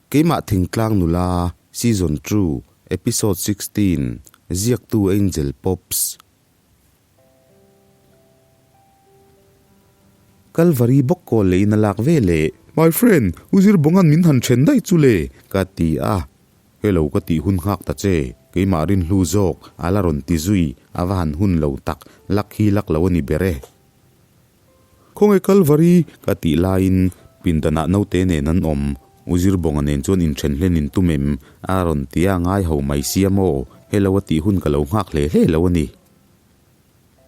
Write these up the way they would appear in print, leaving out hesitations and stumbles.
Keimah Thingtlang Nula, Season Two, Episode 16, Ziaktu Angel Pops. Kalvari bawk kawl leh in a lak ve leh. My friend, U Zirbawnga'n min han then daih chu le, ka ti a. Hello ka tih hun nghak ta che, keimah rinhlu zawk, a la rawn ti zui, a va han hun lo tak, lak hi lak lo a ni ber e. Khawnge Kalvari? ka tih laiin pindanah naute nen an awm. U Zirbawnga nen chuan inthen hlen in tum em? a rawn ti a, ngai ho mai sia maw? Hello a tih hun ka lo nghak hle hle lo a ni.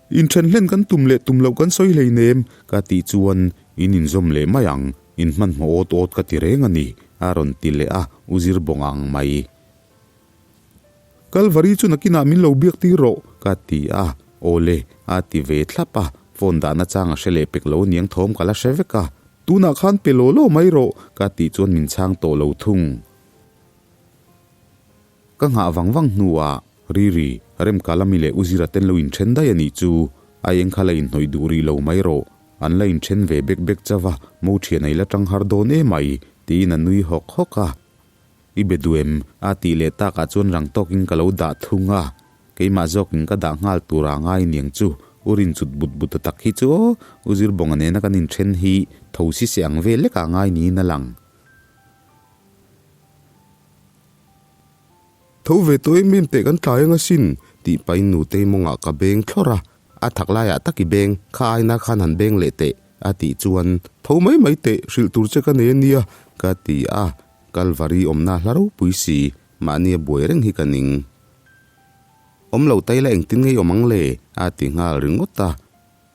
Inthen hlen kan tum leh tum loh kan sawi hleinem ka tih chuan in inzawm leh mai ang, in hmanhmawh awt awt ka ti reng a ni a rawn ti leh a, U Zirbawnga ang mai. Kalvari chu nakinah min lo biak tir rawh, ka ti a. Awle, a ti ve thlap a, phone dahna chang a hre leh pek lo aniang thawm ka la hre vek a. Tunah khan pe law law mai rawh, ka tih chuan min chhang tawh lo thung. Ka nghah vang vang hnuah, Riri, Remkalami leh Uzira ten lo inthen daih a nih chu, a eng kha la inhnawih duh rih lo mai rawh, an la inthen ve bek bek chauh a, mo thian ei la tang har dawn emai, tiin a nui hawk hawk a. I be duh em? A tih leh takah chuan rang tawkin ka lo dah thung a, keimah zawkin ka dah nghal tur a ngai niang chu. U rin chut but but a tak hi chu aw, U Zirbawnga nena kan inthen hi tho si se ang vel lekah ngai niin a lang. Tho ve tawh em em teh kan tlai ang asin, tih pahin nutei mawngah ka beng thlawrh a, a thak laiah tak i beng, kha aina khan han beng leh teh, a tih chuan, Tho mai mai teh, hrilh tur che ka nei ania, ka ti a. Kalvari awmna hla ropui si, mahni a buai reng hi ka ning. Awm lo taila engtin ngei awm ang le? a ti nghal ringawt a.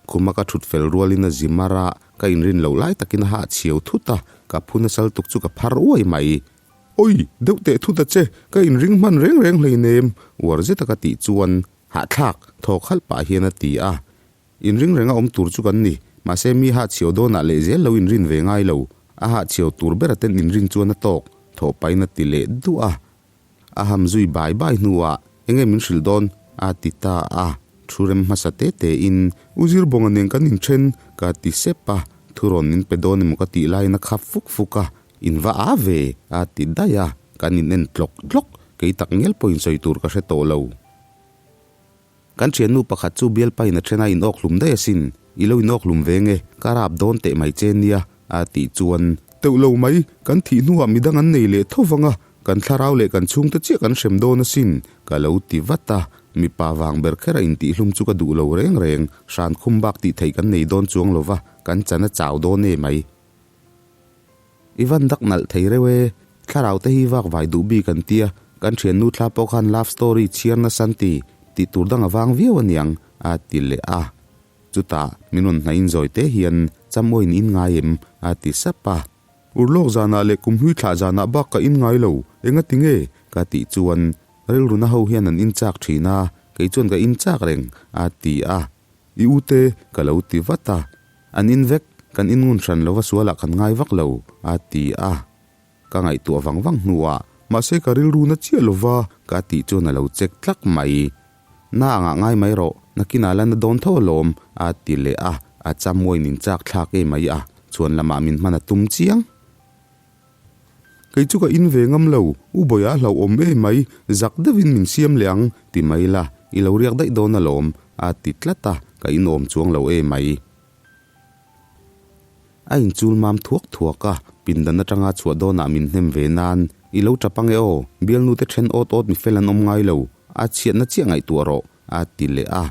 Khuma ka thut fel rualin a zi mar a, ka inrin loh lai takin a hahchhiau thut a, ka phu nasal tuk chu ka phar uai mai. Oi! Deuh teh thut a che, ka inring hman reng reng hleinem, uar zeta ka tih chuan hahthlak thawk halh pah hian a ti a. Inring renga awm tur chu kan ni, mahse mi hahchhiau dawnah leh zel lo inrin ve ngai lo. A hahchhiau tur bera ten inrin chuan a tawk, thawh pahin a ti leh duah a. A ham zui bai bai hnuah, Enge min hrilh dawn? a ti ta a. Thu rem hmasa te tein, U Zirbawnga nen kan inthen, ka ti sep a. Thurawn min pe dawn emaw ka tih laiin a khap fuk fuk a, In va a ve, a ti daih a. Kan in en tlawk tlawk, kei tak ngial pawhin sawi tur ka hre tawh lo. Kan thiannu pakhat chu bialpain a then a inawk hlum daih asin, i lo inawk hlum ve nge, ka rap dawn teh mai che nia, a tih chuan. Teuh lo mai, kan thih hnuah midang an nei leh tho vang a, kan thlarau leh kan chhungte chiah kan hrem dawn asin, ka lo ti vat a, mipa vang ber kher a intihhlum chu ka duh lo reng reng, hran khum bak tih theih kan nei dawn chuang lo va, kan chan a chau dawn e mai. I van dak nalh thei reuh e, thlarau te hi vak vai duh bik an tia, kan thiannu thla pawh khan love story chhiar nasa an ti, tih tur dang a vang viau aniang, a ti leh a. Chutah min rawn hnaih in zawi te hian Chamuain in ngai em? a ti sap a. Urlawk zanah leh kumhlui thlah zanah bak ka in ngai lo, enga ti nge? ka tih chuan rilruna ho hian an in chak thin a, kei chuan ka in chak reng, a ti a. I u te, ka lo ti vat a. An in vek, kan in ngun hran lova sualah kan ngai vak lo, a ti a. Ka ngaihtuah vang vang hnuah, mahse ka rilru na chiah lova, ka tih chuan a lo check tlak mai. Na angah ngai mai rawh, nakinah la na dawn tho alawm, a ti leh a, a chamuain in chak thlak em mai a, chhuan lamah min hman a tum chiang. Kei chu ka in ve ngam lo, u Bawia a hlauhawm em mai, zak deuhin min siam leh ang, ti mai la, i lo riak daih dawn alawm, a ti tlat a, ka inawm chuang lo em mai. A inchul mam thuak thuak a, pindan atanga chhuah dawnah min hnem ve nan, i lo tap ange aw, bialnute then awt awt mi fel an awm ngai lo, a chhiatna chiah ngaihtuah rawh, a ti leh a.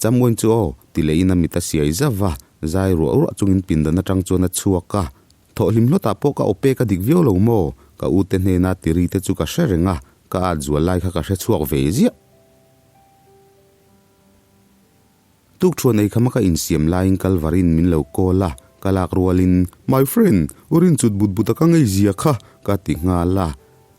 Chamuain chu aw, ti lehin a mit a siai zauh a, zai ruah ruah chungin pindan atang chuan a chhuak a. Thawhhlim hlawtah pawh ka aw pek a dik viau lo maw? Ka u te hnena tiri te chu ka hre reng a, ka at zual lai kha ka hre chhuak ve ziah. Tukthuan ei khama ka insiam laiin Kalvarin min lo call a, ka lak rualin, My friend, u rin chut but but a ka ngei zia kha, ka ti nghal a.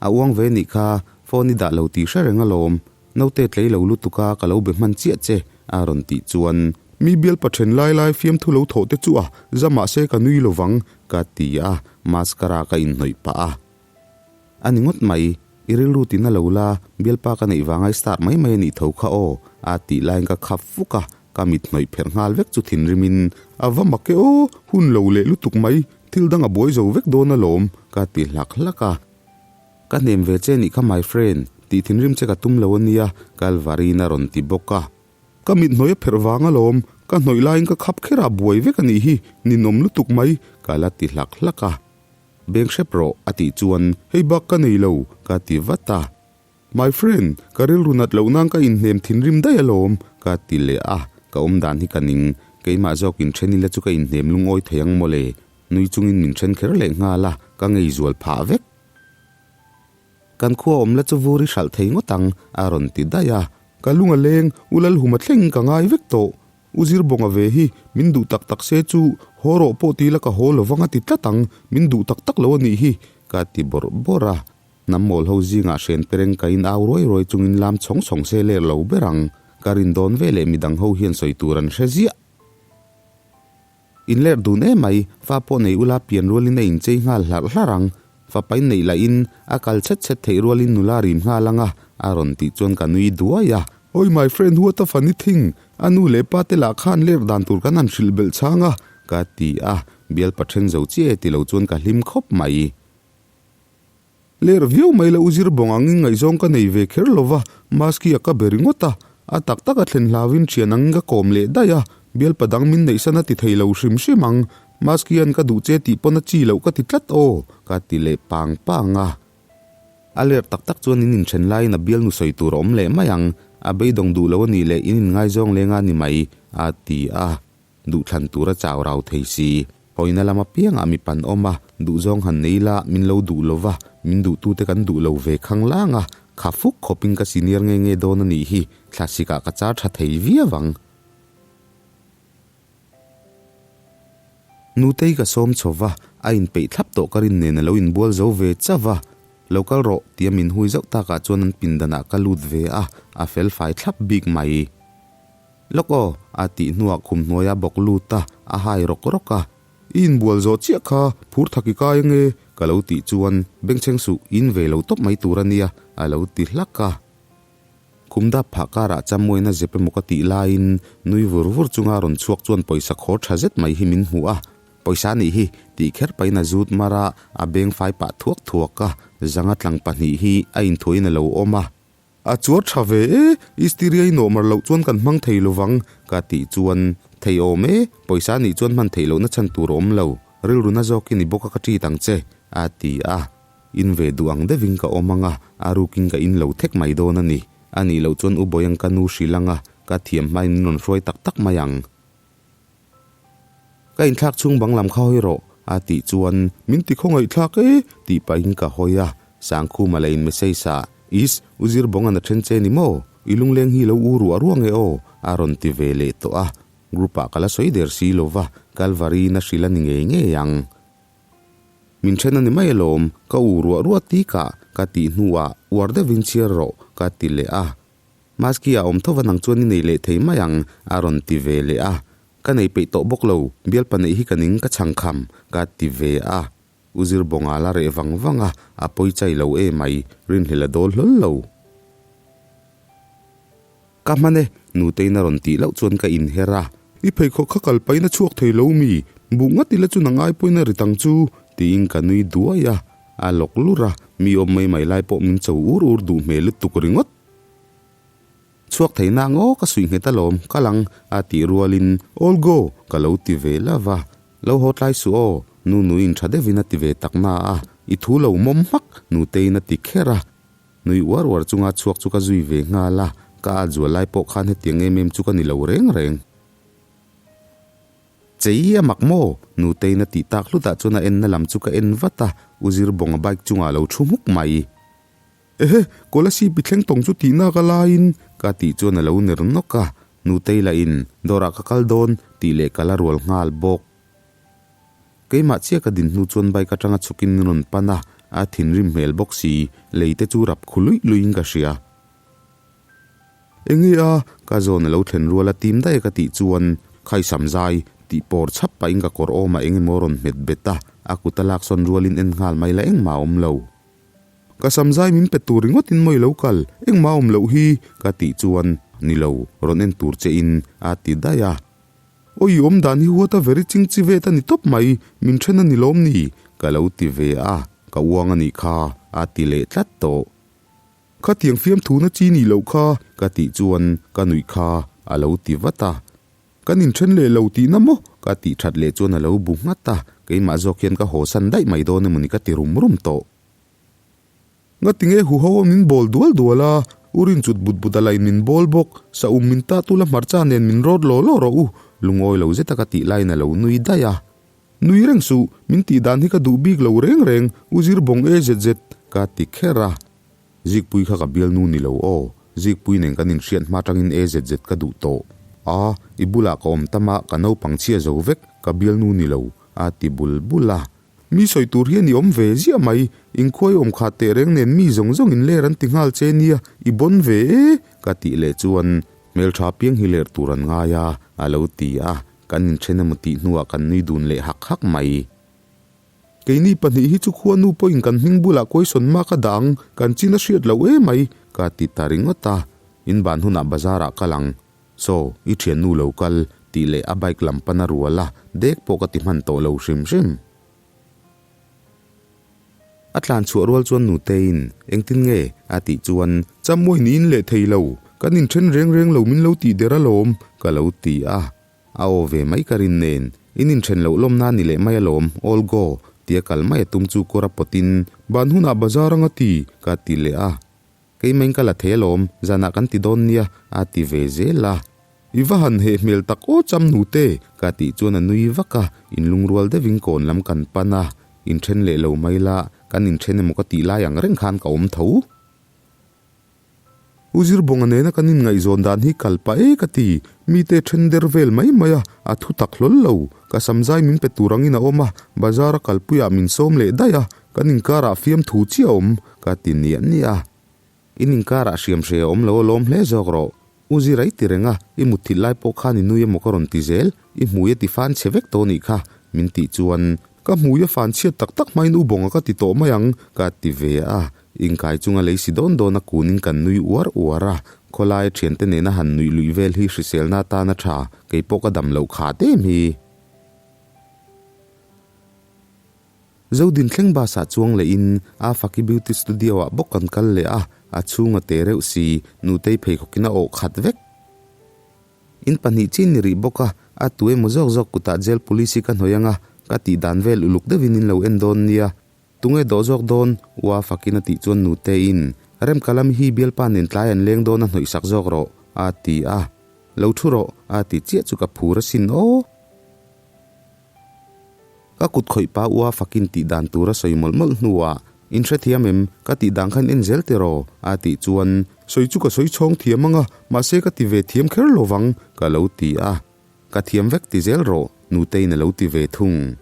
A uang ve nih kha, phone i dah lo tih hre reng alawm. Naute tlei lo lutuk a ka lo be hman chiah che, a rawn tih chuan. Mi bialpa then lai lai fiamthu lo thawh te chu a, za mahse ka nui lo vang, ka ti a, mascara ka inhnawih pah a. A ni ngawt mai, i rilru tina lo la, bialpa ka neih vanga i start mai mai a nih tho kha aw, a tih laiin ka khap fuk a, ka mit hnawih pherh nghal vek chu thinrimin, A va mak e aw, hun lo leh lutuk mai, thil dang a buai zo vek dawn alawm, ka ti hlak hlak a. Ka hnem ve che nih kha my friend, tih thinrim che ka tum lo ania, Kalvari'n a rawn ti bawk a. Ka mit hnawih a pherh vang alawm, ka hnawih laiin ka khap kher a buai vek a nih hi, ninawm lutuk mai, ka la ti hlak hlak a. Beng hrep rawh, a tih chuan, Hei bak ka nei lo, ka ti vat a. My friend, ka rilru nat loh nan ka inhnem thinrim daih alawm, ka ti leh a, ka awm dan hi ka ning, keimah zawk inthen ila chu ka inhnem lungawi thei ang mawle, nui chungin min then kher leh nghal a, ka ngei zual phah vek. Kan khua awm la chu vur i hralh thei ngawt ang, a rawn ti daih a. Ka lung a leng, u Lalhuma thleng ka ngai vek tawh. U Zirbawnga ve hi, min duh tak tak se chu haw rawh pawh ti ila ka haw lovang a ti tlat ang, min duh tak tak lo a nih hi, ka ti bawrh bawrh a. Hnam mawl ho zingah hren pereng ka in au ruai ruai chungin lam chhawng chhawng se ler lo ber ang. Ka rin dawn ve leh midang ho hian sawi tur an hre ziah. In ler dun em mai, fa pawh nei ula pian rualin a inchei nghal hlarh hlarh ang. Fapa in neih lahin a kal chhet chhet theih rualin nula rim nghal ang a, a rawn tih chuan ka nui duai a. Oi my friend what a funny thing, a nu leh pa te lah khan ler dan tur kan han hrilh belh chhang a, ka ti a, bial pathen zo chiah e ti lo chuan ka hlim khawp mai. Ler viau mai la u zir bawng angin ngaihzawng ka nei ve kher lo va, Maski a ka be ringawt a, a tak tak a thlen hlauin thian angin ka kawm leh daih a, bialpa dang min neihsan a ti thei lo hrim hrim ang, Maski an ka duh che tih pawn a chi loh ka ti tlat aw, ka ti leh pang pang a. A ler tak tak chuan in inthen laiin a bialnu sawi tur a awm leh mai ang, a beidawng duh lo a nih leh in inngaizawng leng a ni mai, a ti a. Duhthlan tur a chau rau thei si. Hawina lam apiangah mi pan awm a, duhzawng han nei la, min lo duh lo va, min duhtute kan duh lo ve khang lang a, kha fuk khawpin ka senior nge nge dawn a nih hi, thlasikah ka char tha thei viau ang. Nutei ka sawm chho va, a inpeih thlap tawh ka rin nen a lo inbual zo ve chauh va, Lo kal rawh, tia min hui zauh takah chuan an pindanah ka lut ve a, a fel fai thlap bik mai. Lawk aw, a tih hnuah khum hnuai a bawk lut a, a hai rawk rawk a. I inbual zawh chiah kha phur thak i kai ange, ka lo tih chuan bengchheng suh in ve lo tawp mai tur a nia, a lo ti hlak a. Khum dap phah karah chamuaina zep emaw ka tih laiin nui vur vur chunga rawn chhuak chuan pawisa khawr tha zet mai hi min hmuh a. Pawisa nih hi, tih kher pahin a zut mar a, a beng fai pah thuak thuak a, zanga tlang pahnih hi a inthuain a lo awm a. A chuar tha ve e, Istiria i nawhmar loh chuan kan hmang thei lovang, ka tih chuan, Thei awm e, pawisa nih chuan hman theih lohna chhan tur a awm lo, rilru na zawkin i bawk a ka ṭit ang che, a ti a. In ve duh ang deuhin ka awm ang a, a rukin ka in lo thek mai dawn a ni. A nih loh chuan U Bawiang ka nu hrilh ang a, ka thiam hmain min rawn hruai tak tak mai ang. Ka inthlak chhung bang lam kha hawi rawh, a tih chuan min ti khawngaihthlak e, tih pahin ka hawi a. Sangkhuma la in message a, Is, u zir bawng an a then che ni maw? I lungleng hi lo u ruah ruah nge aw? a rawn ti ve leh tawh a. Group ah ka la sawi der si lo va, Kalvari in a hrilh a ni ngei ngei ang. Min then a ni mai alawm, ka u ruah ruah tikah ka tih hnuah uar deuhin chhiar rawh, ka ti leh a. Maski a awm tho va nang chuan i nei leh thei mai ang, a rawn ti ve leh a. Ka nei peih tawh bawk lo, bialpa neih hi ka ning ka chhang kham, ka ti ve a. U Zirbawnga la reh vang vang a, a pawi chai lo e mai, rinhlel a dawl hlawl lo. Ka hman e, Nutei'n a rawn tih loh chuan ka inher a. I pheikhawk kha kal pahin a chhuak thei lo mi? Buh ngat ila chu nang ai pawhin a rit ang chu, tiin ka nui duai a. A lawk lur a, mi awm mai mai lai pawh min cho ur ur duh hmel lutuk ringawt. Chhuak thei na ngaw ka suih nghet alawm, kal ang, a tih rualin, All go! ka lo ti ve love a. Lo haw tlai suh aw, nu nuin tha deuhin a ti ve tak na a, i thu lo mawm hmak, Nuteiin a ti kher a. Nui uar uar chunga chhuak chu ka zui ve nghal a, ka at zual lai pawh khan hetiang em em chu ka ni lo reng reng. Chei a mak maw? Nuteiin a tih tak hlutah chuan a enna lam chu ka en vat a, U Zirbawnga bike chungah a lo thu hmuk mai. Ehe, Kolasib i thleng tawng chu tihna ka laiin ka tih chuan a lo ner nawk a, Nutei lahin dawrah ka kal dawn tih leh ka la rual nghal bawk. Keimah chiah ka din hnu chuan bike atanga chhukin min rawn pan a, a thinrim hmel bawk si, lei te chu rap khu luih luihin ka hria. Enge a, ka zawn a lo thlen rual a tim daih a ka tih chuan khaisam zai tih pawr chhap pahin ka kawr awmah eng emaw rawn hmet bet a, a kut a laksawn rualin en nghal mai la engmah a awm lo. Ka sam zai min pe tur ringawtin maw i lo kal, engmah a awm loh hi ka tih chuan ni lo, rawn en tur che in a ti daih a. Aw i awm dan hi huat a very ching chi vet a ni tawp mai, min then a ni lawm ni? Ka lo ti ve a, ka uang a nih kha, a ti leh tlat tawh. Khatiang fiamthu na chi nih loh kha ka tih chuan ka nuih kha a lo ti vat a. Kan inthen leh lo tihna maw? Ka tih that leh chuan a lo bu nghat a, keimah zawk hian ka hawsan daih mai dawn emawni ka ti rum rum tawh. Ngatinge huho a min bawl dual dual a, u rinchut but but a lain min bawl bawk, sa um min tah tula hmarcha nen min rawt law law rawh u, lungawi lo zeta ka tih laiin a lo nui daih a. Nui reng suh, min tih dan hi ka duh bik lo reng reng, u zir bawng e zet zet, ka ti kher a. Zikpui kha ka bialnu ni lo aw, Zikpui nen kan inhriat hma tangin e zet zet ka duh tawh. A, i bulah ka awm tam a, ka naupang chhia zo vek, ka bialnu ni lo, a ti bul bul a. Mi sawi tur hian i awm ve ziah mai, inkhuai awm kha teh reng nen mi zawng zawng in ler an ti nghal che nia, i bawn ve e, ka tih leh chuan hmeltha piang hi ler tur an ngai a, a lo ti a, kan inthen emaw tih hnuah kan nui dun leh hak hak mai. Keini pahnih hi chu khuanu pawhin kan hming bulah question mark a dah ang, kan chin a hriat loh emai, ka ti ta ringawt a. In ban hunah bazar ah kal ang. Saw, i thiannu lo kal, tih leh a bike lam pan a rual a, dek pawh ka ti hman tawh lo hrim hrim. A tlan chhuah rual chuan Nuteiin, Engtin nge? a tih chuan, Chamuai niin leh thei lo, kan inthen reng reng lo min lo tih der alawm, ka lo ti a. A aw ve mai ka rin nen, in inthen loh lawm na ni leh mai alawm, all go, tia kal mai a tum chu kawr a pawtin, ban hunah bazar anga ti, ka ti leh a. Keimain ka la thei alawm, zanah kan ti dawn nia, a ti ve zel a. I va han heh hmel tak aw cham nute, ka tih chuan a nui vak a, inlungrual deuhin kawn lam kan pan a, inthen leh lo mai la, kan inthen emaw ka tih lai ang reng khan ka awm tho. U Zirbawnga nena kan inngaihzawn dan hi kal pah e ka ti, mite then der vel mai mai a, a thu tak hlawl lo. Ka samzai min pe tur angin a awm a, bazar a kalpuiah min sawm leh daih a, kan inkarah fiamthu chiah a awm, ka ti niah niah a. In inkarah hriamhre a awm lo alawm hle zawk rawh. U Zir a i ti reng a, i mutthilh lai pawh khan i nui emaw ka rawn ti zel, i hmui a ti fan chhe vek tawh nih kha, min tih chuan ka hmui a fan chhiat tak tak hmain U Bawnga ka ti tawh mai ang, ka ti ve a. Inkai chunga lei si dawn dawn a kunin kan nui uar uar a, khawlaia thiante nena han nuih luih vel hi hriselna atana tha, kei pawh ka dam loh khat em hi. Zodin thleng bus ah chuang lehin Afaki Beauty Studio ah bawk kan kal leh a, a chhung a te reuh si, nutei pheikhawkin a awh khat vek. In pahnih chin ni rih bawk a, a tu emaw zawk zawk kutah jail police hi ka hnawih anga, ka tih dan vel uluk deuhin in lo en dawn nia. Tunge dawh zawk dawn? Ua fakin a tih chuan Nuteiin, Remkalami hi bialpa nen tlai an leng dawn a hnawih sak zawk rawh, a ti a. Lo thu rawh, a ti chiah chu ka phur asin aw. Ka kut khawih pa Ua fakin tih dan tur a sawi mawlh mawlh hnuah, In hrethiam em? Ka tih dan khan en zel tiraw? a tih chuan, Sawi chu ka sawi chhawng thiam ang a, mahse ka ti ve thiam kher lo vang, ka lo ti a. Ka thiam vek ti zel rawh, Nuteiin a lo ti ve thung.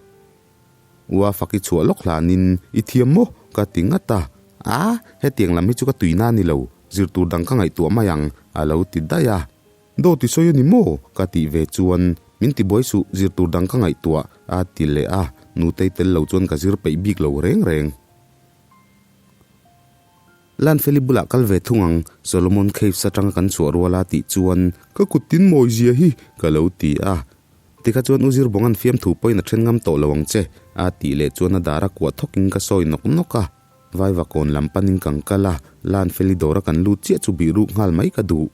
Ua fak i chhuah lawk hlanin i thiam maw? ka ti ngat a. A, hetiang lam hi chu ka tuina a ni lo, zir tur dang ka ngaihtuah mai ang, a lo ti daih a. Dawt i sawi a ni maw? ka tih ve chuan, Min ti buai suh, zir tur dang ka ngaihtuah, a ti leh a. Nutei tel lo chuan ka zir peih bik lo reng reng. Lanfeli bulah kal ve thung ang, Solomon Caves atanga kan chhuah rual a tih chuan, Ka kut tin mawi zia hi, ka lo ti a. Tikha chuan U Zirbawnga'n fiamthu pawhin a then ngam tawh lo ang che, a tih leh chuan a dar a kuah thawkin ka sawi nawk nawk a. Vaivakawn lam panin kan kal a, Lanfeli dawra kan lut chiah chu bih ruk nghal mai ka duh.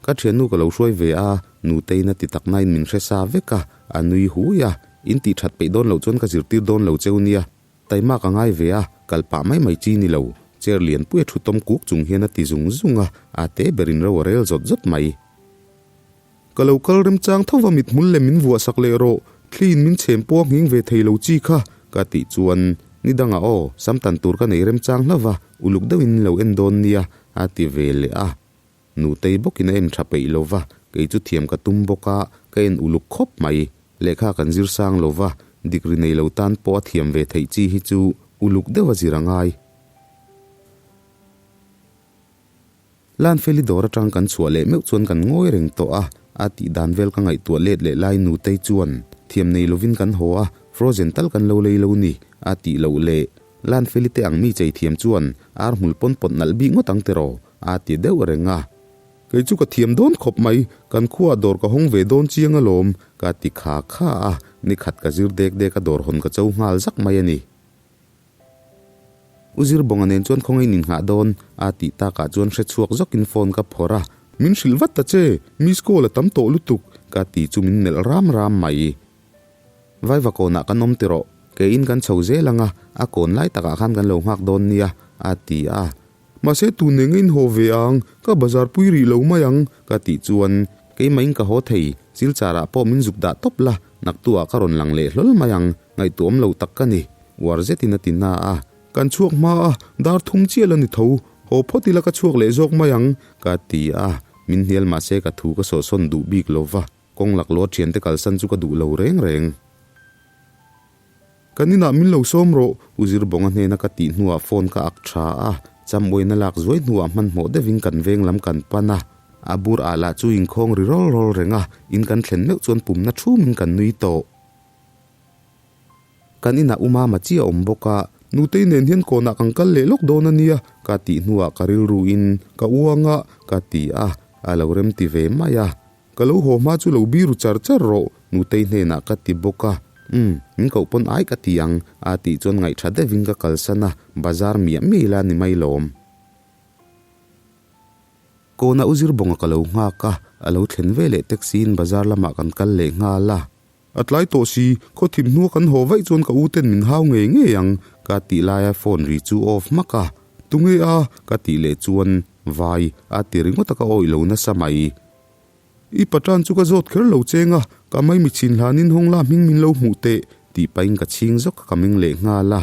Ka thiannu ka lo hruai ve a, Nuteiin a ti tak nain min hre sa vek a, a nui hui a. In tih that peih dawn loh chuan ka zirtir dawn lo cheu nia. Taima ka ngai ve a, kal pah mai mai chi ni lo. Chair lianpui a thu tawm kuk chung hian a ti zung zung a, a te berin ro a rel zawt zawt mai. Ka lo kal remchang tho va mithmul lem min vuah sak leh rawh, thliin min chhem pawh a nghing ve thei lo chi kha, ka tih chuan, Ni dangah aw, sam tan tur ka nei remchang hlauh va, uluk deuhin lo en dawn nia, a ti ve leh a. Nutei bawkin a en tha peih lo va, kei chu thiam ka tum bawk a, ka en uluk khawp mai. Lehkha kan zir sang lo va, degree nei lo tan pawh a thiam ve theih chi hi chu uluk deuh a zir a ngai. Lanfeli dawr atang kan chhuah leh meuh chuan kan ngawi reng tawh a, a tih dan vel ka ngaihtuah let leh lai Nutei chuan thiam nei lovin kan haw a, frozen tal kan lo lei lo ni, a tih loh leh Lanfeli te ang mi chei thiam chuan ar hmul pawn pawt nalh bik ngawt ang tiraw? a ti deuh reng a. Kei chu ka thiam dawn khawp mai, kan khuaah dawr ka hawng ve dawn chiang alawm, ka ti kha kha a, nikhat ka zir dek dek a dawr hawn ka cho nghal zak mai a ni. U Zirbawnga nen chuan khawngaih in innghah dawn a tih takah chuan hre chhuak zawkin phone ka phawrh a. Min hrilh vat ta che, miss call a tam tawh lutuk ka ti chu min melh ram ram mai. Vaiva kawnah kan awm tiraw, keiin kan chho zel ang a, a kawn lai takah khan kan lo nghak dawn nia a ti a. Mahse tun eng in haw ve ang, ka bazar pui rih lo mai ang ka tih chuan keimahin ka haw thei, silchar ah pawh min zuk dah tawp la, naktuah ka rawn lang leh hlawl mai ang, ngaihtuahawm lo tak ka ni, uar zetin a ti na a. Kan chhuak hma a, dar thum chiah la ni tho, haw phawt ila ka chhuak leh zawk mai ang ka ti a, min hnial mahse ka thu ka sawhsawn duh bik lo va, kawng laklawh thiante kalsan chu ka duh lo reng reng. Kan inah min lo sawm rawh, U Zirbawnga hnena ka tih hnuah phone ka ak tha a, cham uaina lak zuai hnuah hmanhmawh deuhin kan veng lam kan pan a. A bur ah lah chu inkhawng ri rawl rawl reng a, in kan thlen meuh chuan pumna thumin kan nui tawh. Kan inah U Mama chi a awm bawk a, Nutei nen hian kawnah kan kal leh lawk dawn a nia, ka tih hnuah ka rilruin ka uang a, ka ti a, a lo remti ve mai a. Ka lo haw hma chu lo biru char char rawh, Nutei hnenah ka ti bawk a. Umm, min koh pawn ai ka ti ang, a tih chuan ngaihṭha deuhin ka kalsan a, bazar miah miah ila ni mai lawm. Kawnah u Zirbawnga ka lo nghak a, a lo thlen veleh taxi in bazar lamah kan kal leh nghal a. A tlai tawh si, khaw thim hnua kan haw vaih chuan ka u ten min hau ngei ngei ang, ka tih laia phone ri chu off hmak a. Tunge a? ka tih leh chuan, Vai, a ti ringawt a ka awih lo nasa mai. I patan chu ka zawt kher lo cheng a, ka mai mi chhin hlanin hawng la hming min lo hmuh teh, tih pahin ka chhing zawk a ka meng leh nghal a.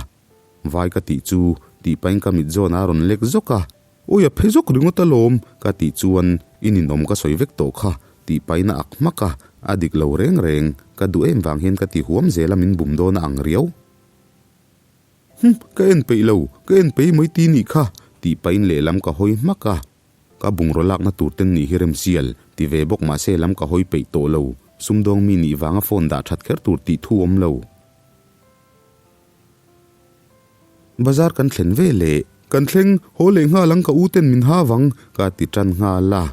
Vai ka tih chu, tih pahin ka mit zawn a rawn lek zawk a. Awi a phe zawk ringawt alawm, ka tih chuan i ninawm ka sawi vek tawh kha, tih pahin a ak hmak a, a dik lo reng reng, ka duh em vang hian ka ti huam zel a min bum dawn a ang riau. Hum, ka en peih lo, ka en peih mai ti nih kha, tih pahin lehlam ka hawi hmak a. Ka bungraw lakna tur ten nih hi remsial, ti ve bawk mahse lam ka hawi peih tawh lo, sumdawng mi nih vanga phone dah that kher tur tih thu awm lo. Bazar kan thlen ve leh. Kan thleng, haw leh nghal ang ka u ten min ha vang, ka ti tan nghal a.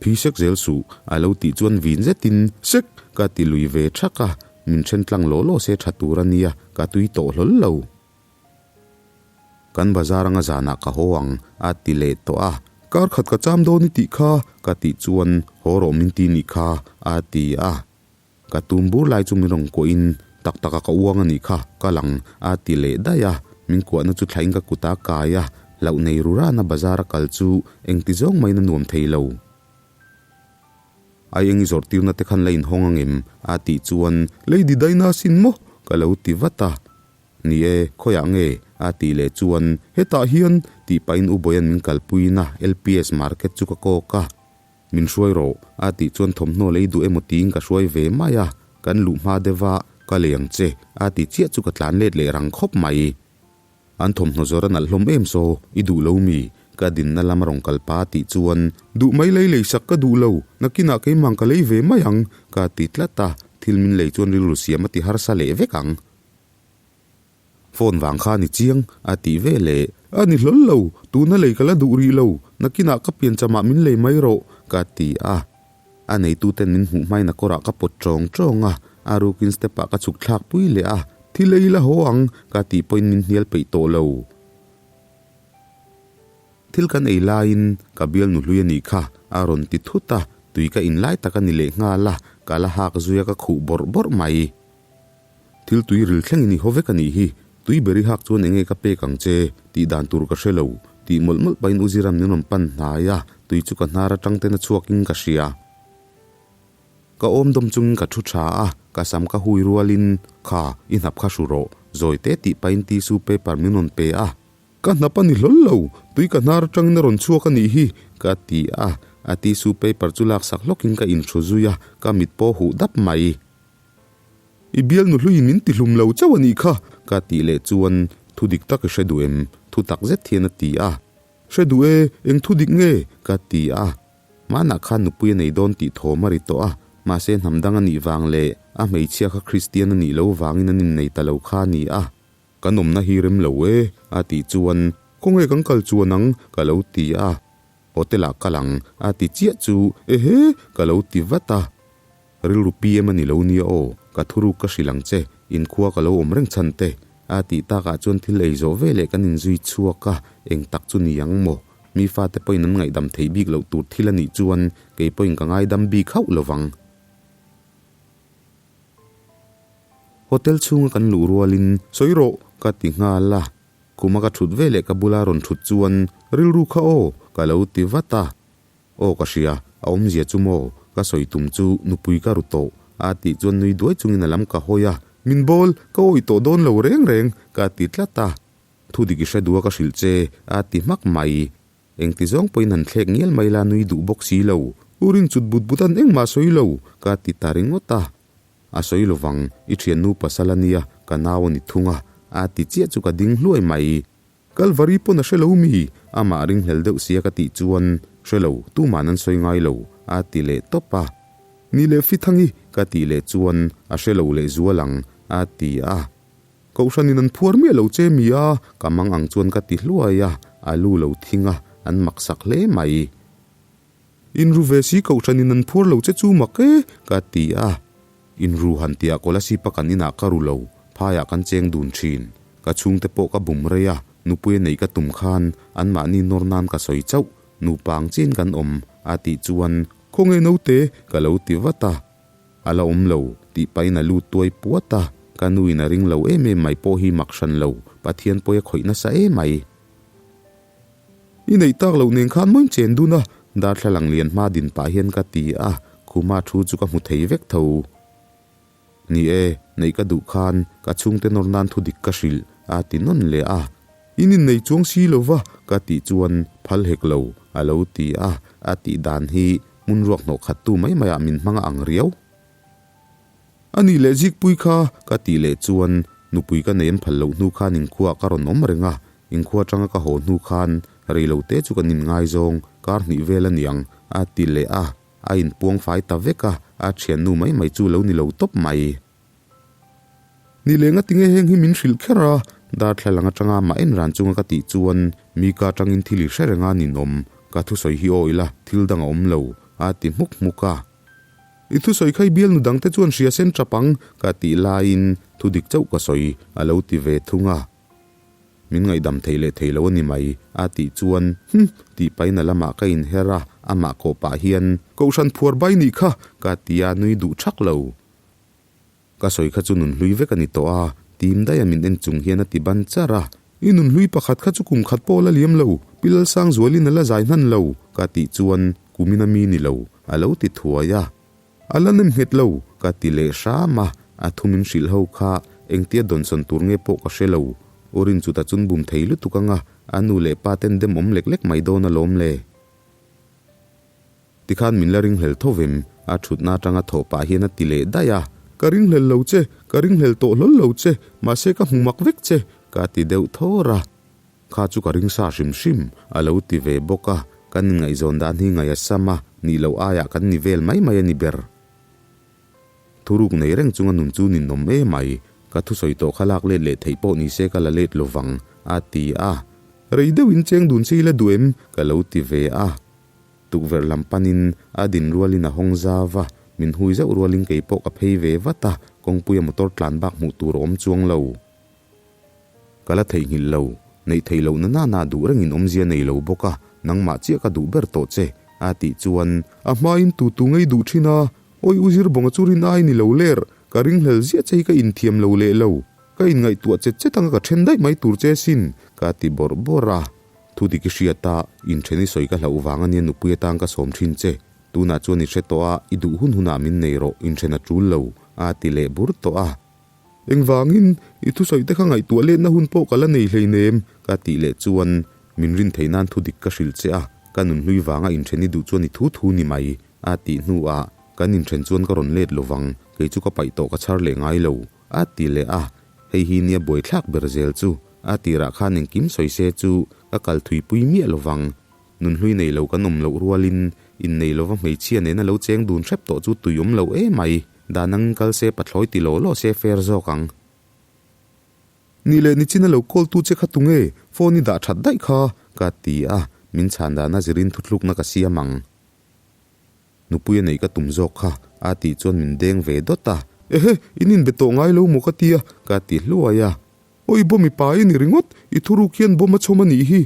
Phi sek zel suh, a lo tih chuan vin zetin, sek, ka ti lui ve thak a, min then tlang law law se tha tur a nia, ka tui tawh hlawl lo. Kan bazar anga zanah ka haw ang, a ti leh tawh a. Kar khat ka cham dawn i tih kha, ka tih chuan haw rawh min ti nih kha, a ti a. Ka tum bur lai chu min rawn kuahin, tak taka ka uang a nih kha, ka lang, a ti leh daih a. Min kuahna chu thlain ka kut a kai a, hlauh nei ru rana bazar a kal chu engti zawng maiin a nuam thei lo. Ai eng i zawrh tirna te khan la inhawng angem? a tih chuan, Lady Daina sin maw? ka lo ti vat a. Ni e, khawiah nge? a tih leh chuan, Hetah hian, tih pahin U Bawia'n min kalpuiin a LPS market chu ka kawk a. Min hruai rawh, a tih chuan thawmhnaw lei duh emaw tiin ka hruai ve mai a, kan luh hma deuh a, ka lei ang che, a ti chiah chu ka tlan let leh rang khawp mai. An thawmhnaw zawr a nalh hlawm em saw, i duh lo mi? Ka dinna lam a rawn kal pa a tih chuan, Duh mai lei lei sak ka duh lo, nakinah keimah ka lei ve mai ang, ka ti tlat a, thil min lei chuan rilru siam a ti harsa leh vek ang. Phone vang kha a ni chiang, a tih ve leh. A ni hlawl lo, tuna lei ka la duh rih lo, nakinah ka pianchamah min lei mai rawh, ka ti a. A neituten min hmuh hmain a kawrah ka pawt tawng tawng a, a rukin step-ah ka chhuk thlak pui leh a, Thil ei la haw ang, ka tih pawhin min hnial peih tawh lo. Thil kan ei laiin ka bialnu hlui a nih kha, a rawn ti thut a, tui ka in lai tak a ni leh nghal a, ka la hak zui a ka khuh bawrh bawrh mai. Thil tui ril thlengin i haw vek a nih hi, tui ber i hak chuan enge ka pek ang che, tih dan tur ka hre lo, tih mawlh mawlh pahin u Ziram min rawn pan hnai a, tui chu ka hnar atang ten a chhuakin ka hria. Ka awm dawm chungin ka thu tha a, ka sam ka hui rualin, Kha, i hnap kha hru rawh, zawi te tih pahin tissue paper min rawn pe a. Ka hnap a ni hlawl lo, tui ka hnar atangin a rawn chhuak a nih hi, ka ti a, a tissue paper chu laksak hlawkin ka inhru zui a, ka mit pawh huh dap mai. I bialnu hluiin min ti hlum lo chauh a nih kha, ka tih leh chuan thu dik tak i hre duh em? Thu tak zet hian a ti a. Hre duh e, eng thu dik nge? ka ti a. Hmanah khan nupui a nei dawn tih thawm a ri tawh a, mahse hnam dang a nih vang leh a hmeichhia kha Kristian a nih lo vangin an innei ta lo kha a ni a. Kan awmna hi rem lo e, a tih chuan khawnge kan kal chuan ang? ka lo ti a. Hotel ah kal ang, a ti chiah chu ehe! ka lo ti vat a. Rilru PM a ni lo nia aw, ka thuruk ka hrilh ang che, inkhua ka lo awm reng chhan te. A tih takah chuan thil ei zawh veleh kan inzui chhuak a, eng tak chu ni ang maw? Mi fate pawhin an ngaihdam theih bik loh tur thil a nih chuan kei pawhin ka ngaidam bik hauh lo vang. Hotel chhunga kan luh rualin sawi rawh ka ti nghal a, khuma ka thut veleh ka bula rawn thut chuan rilru kha aw ka lo ti vat a. Aw ka hria, a awmzia chu maw? Ka sawi tum chu nupui ka ru tawh a tih chuan nui duai chungin a lam ka hawi a, Min bawl, ka awih tawh dawn lo reng reng ka ti tlat a. Thu dik i hre duh a ka hrilh che a ti hmak mai. Engti zawng pawhin han thlek ngial mai la nui duh bawk si lo. U rin chut but but an engmah sawi lo ka ti ta ringawt a. A sawi lovang, i thiannu pasal a nia, ka nau a ni thung a a ti chiah chu ka ding hluai mai. Kalvari pawn a hre lo mi? Amah ringhlel deuh sia ka tih chuan, Hre lo, tuman an sawi ngai lo, a ti leh tawp a. Ni leh Fithangi ka tih leh chuan, A hre lo leh zual ang, a ti a. Kohhranin an phuar miah lo che mi a? Ka mang ang chuan ka ti hluai a, a lu lo thing a, an maksak hle mai. Inru ve si kohhranin an phuar lo che chu mak e, ka ti a. Inru han tiah Kolasib-a kan inah ka ru lo, phaiah kan cheng dun thin. Ka chhungte pawh ka bum rei a, nupui a neih ka tum khan anmahni nawr nan ka sawi chauh, nupa ang chiin kan awm, a tih chuan, Khawnge naute? ka lo ti vat a. A la awm lo, tih pahin a lut tuai puat a, ka nuin a ring lo em em mai pawh hi mak hran lo, Pathian pawi a khawih nasa em mai. I neih tak loh nen khan mawi chen dun a, darthlalang lian hma din pah hian ka ti a, khuma thu chu ka hmu thei vek tho. Ni e, neih ka duh khan ka chhungte nawr nan thu dik ka hrilh a ti nawn leh a. In innei chuang si lo va ka tih chuan phal hek lo a lo ti a, a tih dan hi hmun ruak hnawh khat tu mai maiah min hmang a ang riau. A nih leh Zikpui kha ka tih leh chuan nupui ka nei an phal loh hnu khan inkhuaah ka rawn awm reng a, inkhua atanga ka haw hnu khan rei lo te chu kan inngaizawng kar hnih vel a niang a ti leh a, a inpuang fai ta vek a, a thiannu mai mai chu lo ni lo tawp mai. Ni leh ngatinge heng hi min hrilh kher a, darthlalang atanga mah en ran chunga ka tih chuan mi ka atangin thil i hre reng a ninawm, ka thusawi hi aw ila thil dang a awm lo a ti hmuk hmuk a. I thusawi kha i bialnu dangte chuan hria sen tap ang, ka tih laiin thu dik chauh ka sawi a lo ti ve thung a. Min ngaihdam thei leh thei lo a ni mai, a tih chuan Hm! tih pahin a lamah ka inher a, amah kawh pah hian Kohhran phuar bai nih kha! ka ti a, nui duh thak lo. Ka sawi kha chu nunhlui vek a ni tawh a, tim daia min en chung hian a ti ban char a. I nunhlui pakhat kha chu kum khat pawh la liam lo, Pi Lalsangzualin a la zai hnan lo, ka tih chuan kumin a mi ni lo, a lo ti thuai a. A la nem nghet lo, ka ti leh hram a, a thu min hrilh ho kha engtia dawnsawn tur nge pawh ka hre lo. U Rinchuta chun bum thei lutuk anga a nu leh pa ten dem awm lek lek mai dawn alawm le. Tikhan min la ringhlel tho vem, a thutna atanga thawh pah hian a ti leh daih a. Ka ringhlel lo che, ka ringhlel tawh hlawl lo che, mahse ka hmu mak vek che, ka ti deuh thawr a. Kha chu ka ring sa hrim hrim, a lo ti ve bawk a, kan inngaihzawn dan hi ngaih a sam a, nih loh aiah kan ni vel mai mai a ni ber. Thuruk nei reng chunga nun chu ninawm em mai, ka thusawi tawh kha lak let leh theih pawh ni se ka la let lo vang, a ti a. Rei deuhin cheng dun che ila duh em? ka lo ti ve a. Tukverh lam panin a din rualin a hawng zau a, min hui zauh rualin kei pawh ka phei ve vat a, kawngpuia motor tlan bak hmuh tur a awm chuang lo. Ka la theihnghilh lo, neih theih lohna nana duh rengin awmzia nei lo bawk a, nangmah chiah ka duh ber tawh che, a tih chuan a hmain tu tu ngei duh thin a, awi u Zirbawnga chu rin ai ni lo ler, ka ringhlel ziah che hi ka inthiam lo leh lo, ka inngaihtuah chet chet anga ka then daih mai tur che sin, ka ti bawrh bawrh a. Thu dik i hriat a, inthen i sawi ka hlauh vang ania nupui atang ka sawm thin che. Tunah chuan i hre tawh a, i duh hun hunah min nei rawh, inthen a tul lo, a ti leh bur tawh a. Engvangin, i thusawi te kha ngaihtuah letna hun pawh ka la nei hleinem, ka tih leh chuan min rin theih nan thu dik ka hrilh che a, ka nunhlui vanga inthen i duh chuan i thu thu ni mai, a tih hnuah kan inthen chuan ka rawn let lovang, kei chu ka paih tawh ka chhar leh ngai lo. A ti leh a, hei hi nia buaithlak ber zel chu, a tirah khan engkim sawi se chu ka kal thuipui miah lovang. Nunhlui nei lo kan awm loh rualin innei lova hmeichhia nena lo cheng dun hrep tawh chu tui awm lo em mai, dan angin kal se pathlawi ti law law se fair zawk ang. Nih leh nichina lo call tu che kha tunge, phone i dah that daih kha, ka ti a, min chhan dana zirin thuthlukna ka siam ang. Nupui a neih ka tum zawk kha, a tih chuan min deng ve dawt a. Ehe, in inbe tawh ngai lo maw ka tia, ka ti hluai a. Aw i bawm i pa i ni ringawt, i thuruk hian bawm a chhawm a nih hi.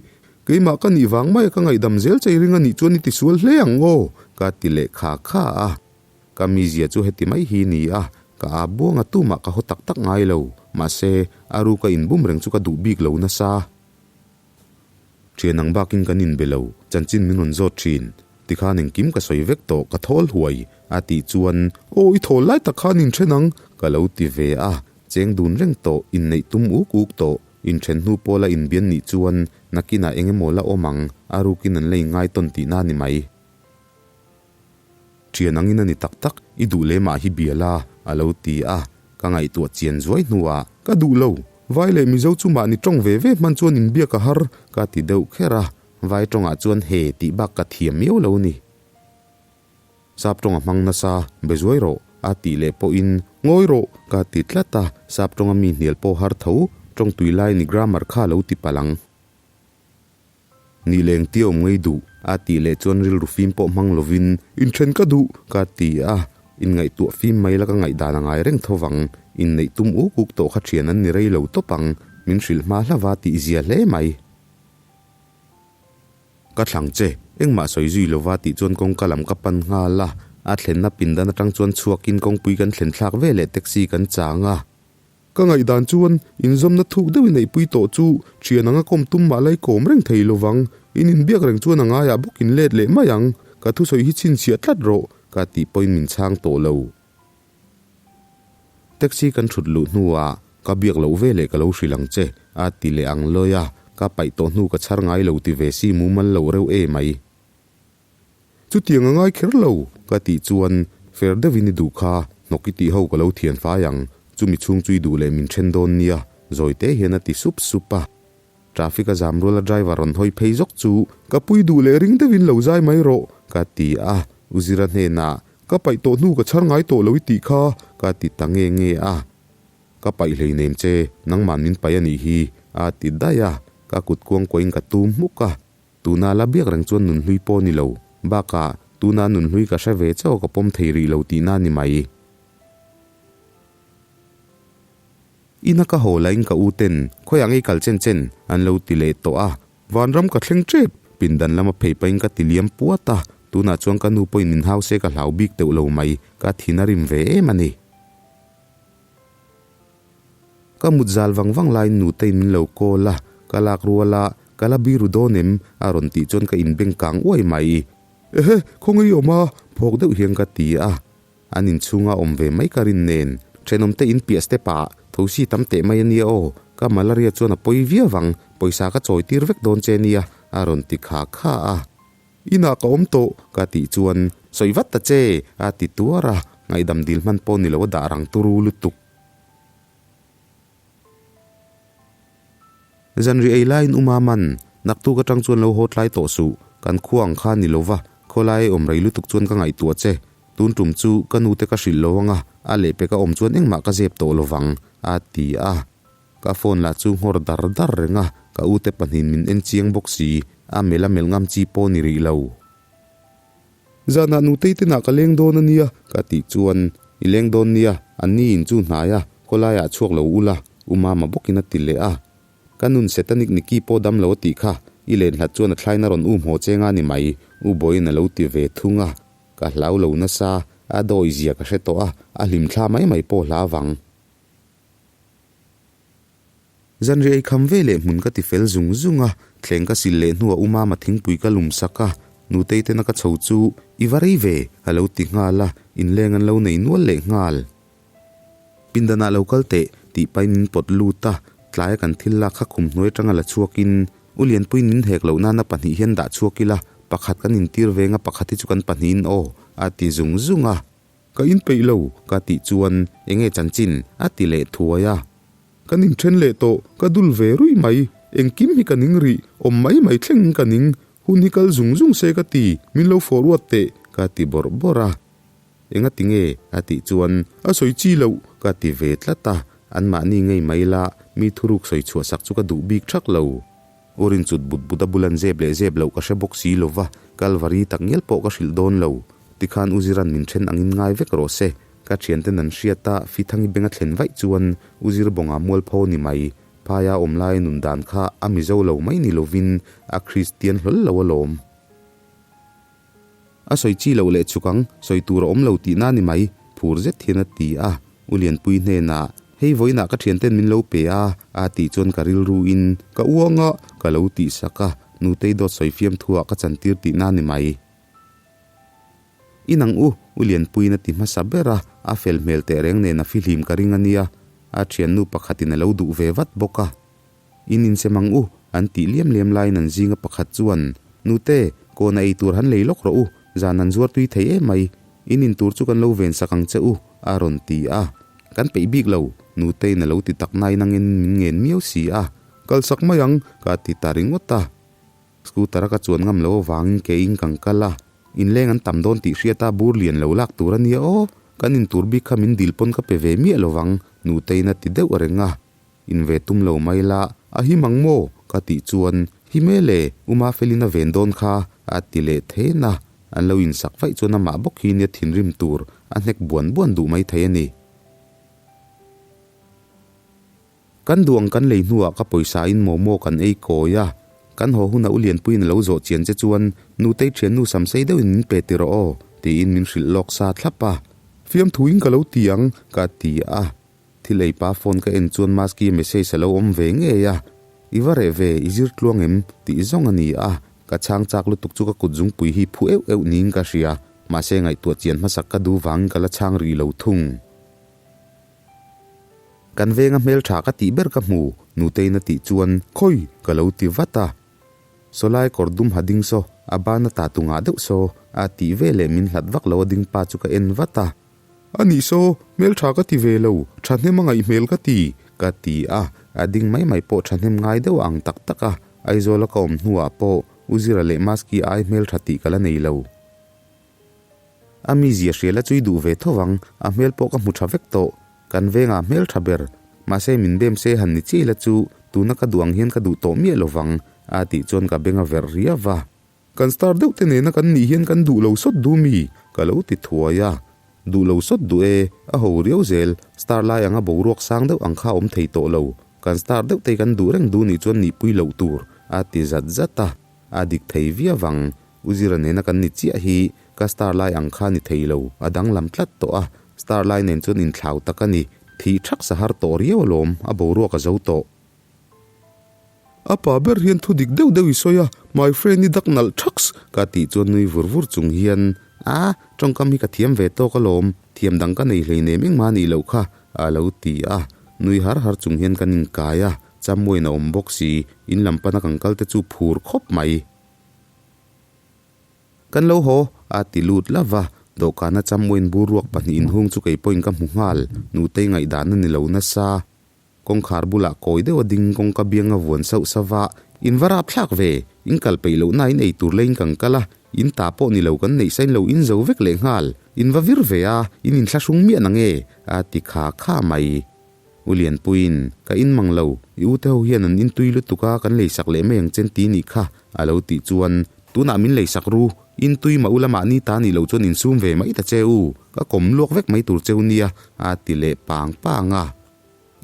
Keimah ka nih vang maia ka ngaihdam zel che i ring a nih chuan i tisual hle ang aw, ka ti leh kha kha a. Ka mizia chu heti mai hi ni a, ka ap buanga tumah ka haw tak tak ngai lo, mahse, a ruka inbum reng chu ka duh bik lo nasa. Thian ang bakin kan inbe lo, chanchin min rawn zawt thin. Tikhan engkim ka sawi vek tawh, ka thawl huai, a tih chuan, Aw, i thawl lai tak khan inthen ang, ka lo ti ve a. Cheng dun reng tawh, inneih tum uk uk tawh, inthen hnu pawla inbian nih chuan nakinah eng emaw la awm ang, a rukin an la inngai tawn tihna a ni mai. Thian angin a ni tak tak, i duh lemah hi bia la, a lo ti a. Ka ngaihtuah chian zuai hnuah, Ka duh lo, Vai leh Mizo chu mahni tawng ve ve hman chuan inbiak a har, ka ti deuh kher a. Vai tawngah chuan he tih bak ka thiam miau lo ni. Sap tawng a hmang nasa, be zuai rawh, a tih leh pawhin, Ngawi rawh, ka ti tlat a. Sap tawnga mi hnial pawh har tho, tawng tui lai ni grammar kha a lo ti palh ang. Ni leng tia awm ngei duh, a tih leh chuan rilru fim pawh hmang lovin, Inthen ka duh, ka ti a. Inngaihtuah fim mai la ka ngaihdan a ngai reng tho vang. Inneih tum uk uk tawh kha thian an ni rei lo tawp ang, min hrilh hma hlava tih zia hle mai. Ka thlang che, engmah sawi zui lova tih chuan kawngka lam ka pan nghal a. A thlenna pindan atang chuan chhuakin kawngpui kan thlen thlak veleh taxi kan chang a. Ka ngaihdan chuan inzawmna thuk deuhin neihpui tawh chu thian anga kawm tum mah lai kawm reng thei lovang. In inbiak reng chuan a ngaiah bawk in let leh mai ang. Ka thusawi hi chhinchhiah tlat rawh, ka tih pawhin min chhang tawh lo. Taxi kan thut luh hnuah ka biak loh ve leh ka lo hrilh ang che, a ti leh ang lawi a, ka paih tawh hnu ka chhar ngai lo ti ve si mumal lo reuh e mai. Chutiang a ngai kher lo, ka tih chuan fer deuhin i duh kha, hnawk i tih ho ka lo thian fai ang, chumi chhung chu i duh leh min then dawn nia, zawi te hian a ti sup sup a. Traffic a zam ruala driver rawn hawi phei zawk chu ka pui duh leh ring deuhin lo zai mai rawh, ka ti a, U Zira hnenah ka paih tawh hnu ka chhar ngai tawh lo i tih kha, ka ti ta nge nge a. Ka paih hleinem che, nangman min paih a nih hi, a ti daih a, ka kut kuangkuahin ka tum hmuk a. Tuna la biak reng chuan nunhlui pawh ni lo. Bakah, tuna nunhlui ka hre ve chauh ka pawm thei rih lo tihna ni mai. Ina ka haw lahin ka u ten khawiah ngei kal chen chen an lo ti leh tawh a. Vanram ka thleng tep, pindan lama phei pahin ka ti liam puat a. Tunah chuan ka nu pawhin min hau se ka hlau bik teuh lo mai, ka thin a rim ve em a ni. Ka mut zal vang vang laiin nuteiin min lo call a, ka lak rual a, ka la biru dawn em? a rawn tih chuan ka inbeng kang uai mai. Ehe, khawngaih i awm a? phawk deuh hian ka ti a. An inchhunga awm ve mai ka rin nen, thenawmte in piah step ah thosi tam teh mai a nia aw, ka malaria chuan a pawi viau ang, pawisa ka chawi tir vek dawn che nia, a rawn ti kha kha a. Inah ka awm tawh, ka tih chuan, Sawi vat ta che, a ti tuar a, ngaihdam dil hman pawh ni lo a dah rang turu lutuk. Zanri ei laiin Uma man, naktuk atang chuan lo haw tlai tawh suh, kan khua ang kha ni lova, khawlai awm rei lutuk chuan ka ngaihtuah che, tun tum chu ka nute ka hrilh lo anga, a lehpek a awm chuan engmah ka zep tawh lovang, a ti a. Ka phone lah chu nghawr dar dar reng a, ka ute pahnihin min en chiang bawk si, a melh a melh ngam chi pawh ni rih lo. Zanah nutei te nah ka leng dawn a nia, ka tih chuan, I leng dawn nia, an ni in chu hnai a, khawlaiah chhuak lo ula, U Mama bawkin a ti leh a. Ka nun Setanic Niki pawh dam lo a tih kha, i len hlat chuan a thlain a rawn um haw cheng a ni mai, U Bawiin a lo ti ve thung a. Ka hlau lo nasa, a dawi zia ka hre tawh a, a hlim thla mai mai pawh hla vang. Zanri ei kham ve leh hmun ka ti fel zung zung a, thleng ka sil leh hnuah u Mama thingpui ka lum sak a, nutei tena ka chho chu i va rei ve a lo ti nghal a, inleng an lo nei nual leh nghal. Pindanah lo kal teh tih pahin min pawt lut a, tlaia kan thil lak kha khum hnuai atanga la chhuakin u Lianpuiin min hek loh nana pahnih hian dah chhuak ila, pakhat kan intir veng a pakhat hi chu kan pahnihin aw a ti zung zung a. Ka inpeih lo, ka tih chuan enge chanchin a ti leh thuai a. Kan inthen leh tawh, ka dul ve ruih mai. Engkim hi ka ning rih, awm mai mai thleng ka ning. Hun hi kal zung zung se ka ti, min lo fawh ruat teh, ka ti bawrh bawrh a. Enga ti nge? a tih chuan a sawi chi loh, ka ti ve tlat a. Anmahni ngei mai la, mi thuruk sawi chhuah sak chu ka duh bik thak lo. U rinchut but but a bul an zep leh zep loh ka hre bawk si lo va, Kalvari tak ngial pawh ka hrilh dawn lo. Tikhan U Ziran min then angin ngai vek rawh se. Ka thianten an hriat a, Fithangi beng a thlen vaih chuan U Zir bawnga mualpho ni mai. Phaia awm laia nun dan kha a Mizo lo mai ni lovin a Kristian hlawl lo alawm. A sawi chi loh leh chuk ang, sawi tur a awm lo tihna ni mai, phur zet hian a ti a. U Lianpui hnenah, Hei vawiinah ka thianten min lo pe a, a tih chuan ka rilruin ka uang a, ka lo tihsak a, Nutei dawt sawi fiamthuah ka chantir tihna ni mai. In ang u, U Lianpuiin a ti hmasa ber a, a fel hmel teh reng nen a fihlim ka ring a nia, a thiannu pakhatin a lo duh ve vat bawk a. In insem ang u, an tih liam liam laiin an zinga pakhat chuan, Nute, kawna ei tur han lei lawk rawh u, zan an zuar tui thei em mai, in in tur chu kan lo ven sak ang che u, a rawn ti a. Kan peih bik lo, Nuteiin a lo ti tak nain angin min ngen miau si a, Kalsak mai ang, ka ti ta ringawt a. Scooter a ka chuan ngam lo avangin ke in kan kal a, inleng an tam dawn tih hriat a bur lian lo lak tur a nia aw, kan in tur bik kha min dil pawn ka pe ve miah lovang, Nuteiin a ti deuh reng a. In ve tum lo mai la, a him ang maw? ka tih chuan, Him e le, U Mafelin a ven dawn kha, a ti leh then a, an lo insak vaih chuan amah bawk hi nia thinrim tur a hnek buan buan duh maithei a ni. Kan duh ang kan lei hnuah ka pawisa in momo kan ei kawi a, kan haw huna u Lianpuiin a lo zawh chian che chuan Nutei thiannu samsei deuhin min pe ti rawh aw tiin min hrilh lawk sa thlap a. Fiamthuin ka lo ti ang ka ti a, thil ei pa phone ka en chuan Maski message a lo awm ve ngei a, I va reh ve, i zir tluang em? tih zawng a ni a, ka chhang chak lutuk chu ka kut zungpui hi phu euh euh niin ka hria, mahse ngaihtuah chian hmasak ka duh vangin ka la chhang rih lo thung. Kan venga hmeltha ka tih ber ka hmu, Nuteiin a tih chuan, Khawi! ka lo ti vat a. Sawlai kawr dum ha ding saw, a ban a ta tu ngah deuh saw, a tih ve leh min hlat vak lo a ding pa chu ka en vat a. A nih saw, hmeltha ka ti ve lo, thahnem a ngaih hmel ka ti, ka ti a. A ding mai mai pawh thahnem ngai deuh a ang tak tak a, Aizawla ka awm hnuah pawh U Zira leh Maski ai hmeltha tih ka la nei lo. A mizia hrial a chui duh ve tho vang, a hmel pawh ka hmu tha vek tawh. Kan vengah hmel tha ber, mahse min bem se han ni chiai la chu tuna ka duh ang hian ka duh tawh miah lo vang, a tih chuan ka beng a verh riau va. Kan star deuh te nena kan nih hian kan duh lo sawt duh mi? ka lo ti thuai a. Duh lo sawt duh e, a ho riau zel, star lai anga boruak sang deuh ang kha awm thei tawh lo. Kan star deuh te kan duh reng duh nih chuan nihpui loh tur, a ti zat zat a. A dik thei viau vang, U Zira nena kan ni chiah hi ka star lai ang kha ni thei lo, a danglam tlat tawh a, star lai nen chuan inthlau tak a ni, thih thak sa har tawh riau alawm, a boruak a zo tawh. A pa ber hian thu dik deuh deuh i sawi a, my friend i dak nalh thaks ka tih chuan nui vur vur chung hian, A, tawngkam hi ka thiam ve tawk alawm, thiam dang ka nei hleinem engmah a nih loh kha, a lo ti a, nui har har chung hian kan inkai a, Chamuain a awm bawk si, in lam pana kan kal te chu phur khawp mai. Kan lo haw, a ti lut la va, dawhkana Chamuain bur ruak pahnihin hung chu kei pawhin ka hmu nghal, nutei ngaihdan a ni lo nasa. Kawngkhar bulah kawi deuh a ding kawngka biang a vuan sauh sauh va, In va rap thlak ve, in kal peih loh na in ei tur leiin kan kal a, in ta pawh ni lo kan neih sain lo in zo vek leh nghal, in va vir ve a, in inthlahrung miah na nge, a ti kha kha mai. U Lianpuiin, Ka in mang lo, i u te ho hian an in tui lutuk a, kan leisak leh mai ang chen ti nih kha, a lo tih chuan, Tunah min leisak ru, in tui mah u la mahni ta nih loh chuan insum ve mai ta che u, ka kawm luak vek mai tur cheu nia, a ti leh pang pang a.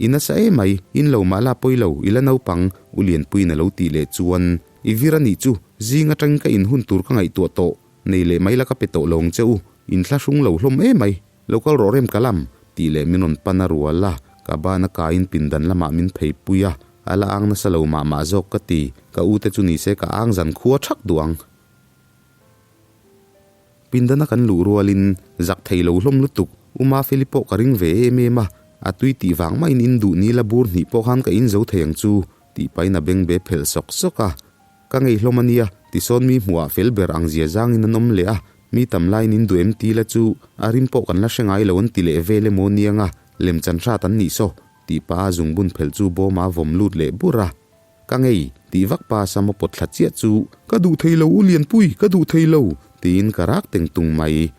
I nasa em mai, in lo mah la pawi lo, i la naupang, U Lianpuiin a lo tih leh chuan, I vir a nih chu, zing atangin ka in hun tur ka ngaihtuah tawh, nei leh mai la ka pe tawh lo ang che u, in thlahrung lo hlawm em mai. Lo kal rawh rem ka lam, tih leh min rawn pan a rual a, ka ban a kaiin pindan lamah min phei pui a, a la ang nasa lo mah mah zawk ka ti, ka u te chu nise ka ang zan khua thak duh ang. Pindana kan luh rualin zak thei lo hlawm lutuk, U Mafeli pawh ka ring ve em em a, a tui tih vang maiin in duh ni la bur hnih pawh khan ka in zo thei ang chu, tih pahin a beng be phelh sawk sawk a. Ka ngei hlawm a nia, tisawn mi hmuhah fel ber ang zia zangin an awm leh a, mi tam laiin in duh em ti la chu a rim pawh kan la hre ngai lo an ti leh vel emaw niang a, lem chan hrat an nih saw, tih pah a zungbun phelh chu bawma vawm lut leh bur a. Ka ngei, tih vak pa sam a pawt thla chiah chu, Ka duh thei lo u Lianpui, ka duh thei lo, tiin ka rak teng tung mai.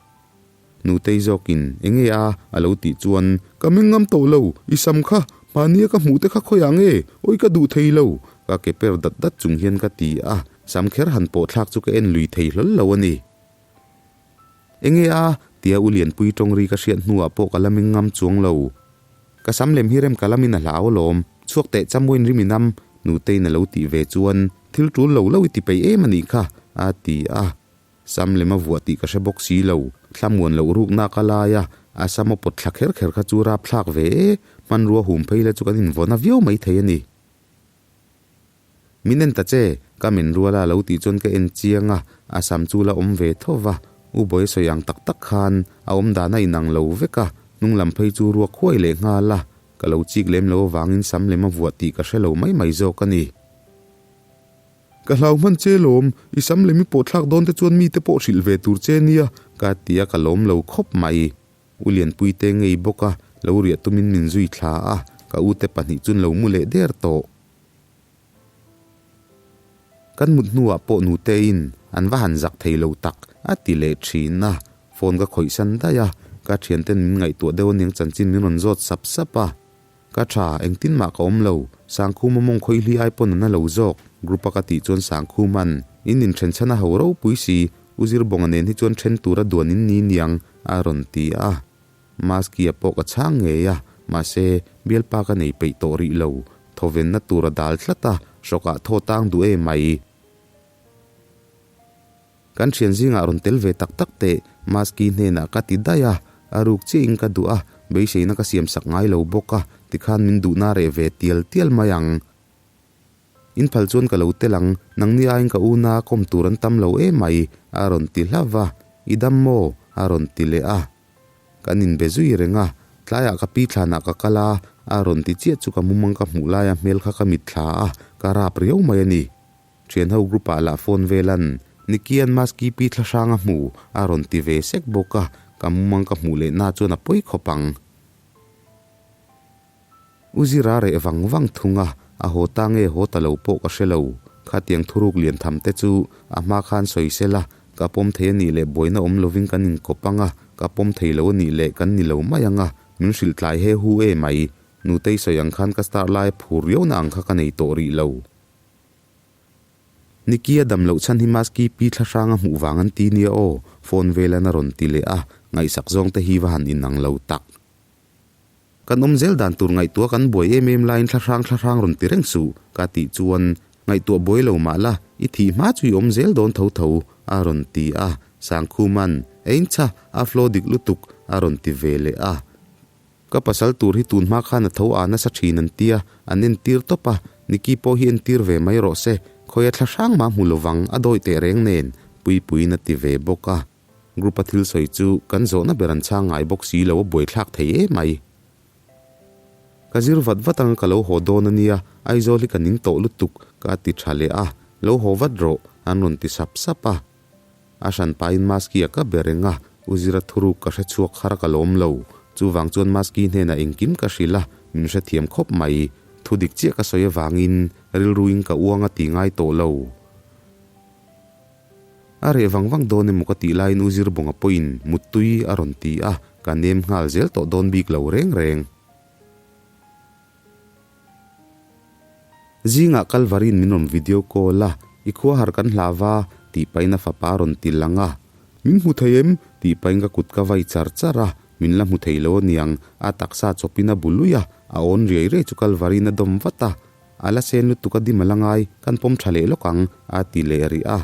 Nutei zawkin, Enge a? a lo tih chuan, Ka meng ngam tawh lo, i sam kha, mahnia ka hmuh te kha khawiah nge? Awi ka duh thei lo! Ka ke per dat dat chung hian ka ti a, sam kher han pawh thlak chu ka en lui thei hlawl lo a ni. Enge a? tia U Lianpui tawng ri ka hriat hnuah pawh ka la meng ngam chuang lo. Ka sam lem hi rem ka lamin a hlau alawm. Chhuak teh chamuin rim inam, Nutei'n a lo tih ve chuan, Thil tul lo lo i ti peih em a nih kha, a ti a. Sam lem a vuah tih ka hre bawk si lo, thlamuan loh rukna ka lai a, a sam a pawt thla kher kher kha chu rapthlak ve e, hmanrua hum phei la chu kan invawn a viau maithei a ni. Min en ta che, ka men ruala a lo tih chuan ka en chiang a, a sam chu la awm ve tho va, U Bawi sawi ang tak tak khan a awm dan a inang lo vek a, hnung lam phei chu ruak huai leh nghal a, ka lo chik lem lo avangin sam lem a vuah tih ka hre lo mai mai zawk a ni. Ka hlau hman che lawm, i sam lem i pawh thlak dawn te chuan mite pawh hrilh ve tur che nia, ka ti a ka lawm lo khawp mai. U Lianpuite ngei bawk a, lo riah tumin min zui thla a, ka ute pahnih chuan lo mu leh der tawh. Kan mut hnuah pawh Nuteiin an va han zak thei lo tak a ti leh thin a, phone ka khawih san daih a, ka thianten min ngaihtuah deuh aniang chanchin min rawn zawt sap sap a. Ka tha, engtin mah ka awm lo, Sangkhuma mawng khawihli ai pawn a na lo zawk, group a ka tih chuan Sangkhuma'n in inthen chhan a ho ropui si, U Zirbawnga nen hi chuan then tura duan in ni niang a rawn ti a. Maski-a pawh ka chhang ngei a, mahse, bialpa ka nei peih tawh rih lo. Thawvenna tur a dal tlat a, hrawkah thaw tang duh em mai. Kan thian zingah rawn tel ve tak tak teh, Maski hnenah ka ti daih a, a ruk chiahin ka duh a, beiseina ka siam sak ngai lo bawk a, tikhan min duhna reh ve tial tial mai ang. In phal chuan ka lo tel ang, nangni aiin ka una kawm tur an tam lo em mai, a rawn ti hlauh va, I dam maw? a rawn ti leh a. Kan inbe zui reng a, tlaiah ka pi thlanah ka kal a, a rawn ti chiah chu ka mumang ka hmuh laia hmel kha ka mitthla a, ka rap riau mai a ni. Thianho group ah lah phone velan, Nikian Maski pi thla hrang a hmu, a rawn ti ve sek bawk a, ka mumang ka hmuh leh na chuan a pawi khawp ang. U Zira reh vang vang thung a, a haw ta nge haw ta lo pawh ka hre lo. Khatiang thuruk lian tham te chu a hma khan sawi sela, ka pawm thei a nih leh buaina awm lovin kan inkawp ang a, ka pawm thei lo a nih leh kan ni lo mai ang a, min hrilh tlai he hu e mai. Nutei sawi ang khan ka star lai phur riauna ang kha ka nei tawh rih lo. Nikia dam loh chhan hi Maski pi thla hrang a hmuh vang an ti nia aw, phone velan a rawn ti leh a, ngaihsak zawng te hi va han inang lo tak. Kan awm zel dan tur ngaihtuah kan buai em em laiin thla hrang thla hrang rawn ti reng suh, ka tih chuan ngaihtuah buai lo mah la, i thih hma chu i awm zel dawn tho tho, a rawn ti a. Sangkhuman, Eincha, a flow dik lutuk, a rawn ti ve leh a. Ka pasal tur hi tun hma khan a tho a nasa thin an tia, an entir tawp a, Niki pawh hi entir ve mai rawh se, khawi a thla hrang mah hmu lovang, a dawi teh reng nen, Puipuiin a ti ve bawk a. Group a thil sawi chu kan zawhna ber an chhang ngai bawk si lo a buaithlak thei em mai. Ka zir vat vat ang ka lo haw dawn a nia, Aizawl hi ka ning tawh lutuk ka ti tha leh a, lo haw vat rawh an rawn ti sap sap a. A hran pahin Maski a ka ber reng a, U Zira thuruk ka hre chhuak har ka lawm lo. Chuvang chuan Maski hnenah engkim ka hrilh a, min hrethiam khawp mai. Thudik chiah ka sawi avangin rilruin ka uang a ti ngai tawh lo. A reh vang vang dawn emaw ka tih laiin U Zirbawnga pawhin muttui a rawn ti a, ka nem nghal zel tawh dawn bik lo reng reng. Zingah Kalvari'n min rawn video call a, I khua har kan hlah va, tih pahin a fapa a rawn ti lang a. Min hmu thei em? tih pahin ka kut ka vai char char a, min la hmu thei lo aniang, a taksa chawpin a bu lui a, a awn riai riai chu Kalvari'n a dawm vat a. A la sen lutuk a dim a la ngai, kan pawm tha leh lawk ang, a ti leh rih a.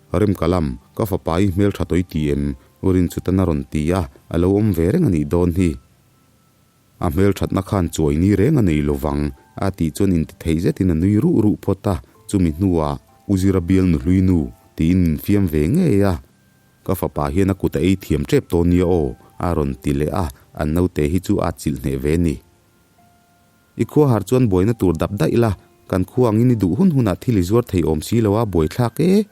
Remkalam, ka fapa i hmel tha tawih ti em? U Rinchutan a rawn ti a, a lo awm ve reng a nih dawn hi. A hmel thatna khan chuai ni reng a nei lovang, a tih chuan intithei zetin a nui ruh ruh phawt a, chumi hnuah, U Zira bial nu hlui nu, tiin min fiam ve ngei a. Ka fapa hian a kut a ei thiam tep tawh nia aw, a rawn ti leh a, an naute hi chu a chilh hneh ve ni. I khua har chuan buaina tur dap daih la, kan khua angin i duh hun hunah thil i zuar thei awm si lo a, buaithlak e.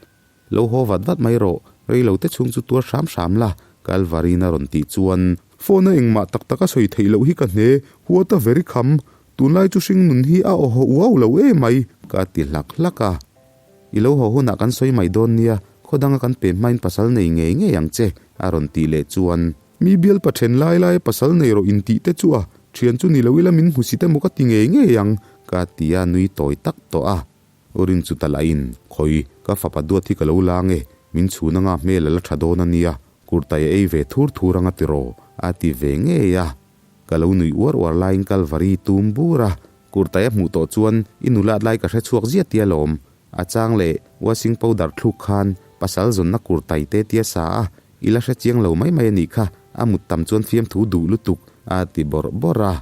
Lo haw vat vat mai rawh, rei lo te chhung chu tuar hram hram la, Kalvarin a rawn tih chuan. Phone a engmah tak tak a sawi theih loh hi ka hne, huat a very kham, tunlai chu hring nun hi a awhaw uau lo e mai, ka ti hlak hlak a. I lo haw hunah kan sawi mai dawn nia, khaw danga kan pe hmain pasal nei ngei ngei ang che, a rawn tih leh chuan. Mi bial pa then lai lai pasal nei rawh intih te chu a, thian chu ni lo ila min hmusit emaw ka ti ngei ngei ang, ka ti a nui tawi tak tawh a. U Rin chu ta lahin, Khawi, ka fapa duat hi ka lo la ange, min chhun anga hmel a la tha dawn a nia, kurtai a ei ve thur thur anga tiraw, a ti ve ngei a. Ka lo nui uar uar laiin Kalvari tum bur a, Kurtai a hmuh tawh chuan i nulat lai ka hre chhuak ziah tia lawm. A chang leh washing powder thluk khan pasal zawnna kurtai te tia sa a, i la hre chiang lo mai mai a nih kha, a mut tam chuan fiamthu duh lutuk a ti bawrh bawrh a.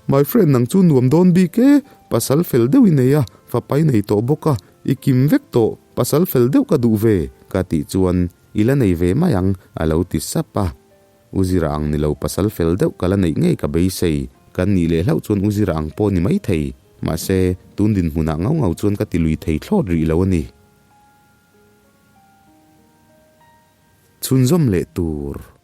My friend nang chu nuam dawn bik e, pasal fel deuh i nei a, fapa i nei tawh bawk a, i kim vek tawh, pasal fel deuh ka duh ve, ka tih chuan i la nei ve mai ang, a lo ti sap a. U Zira ang ni lo pasal fel deuh ka la neih ngei ka beisei, kan nih leh hlauh chuan U Zira ang pawh ni mai thei, mahse tun dinhmunah ngau ngau chuan ka ti lui thei thlawt rih lo a ni. Chhunzawm leh tur.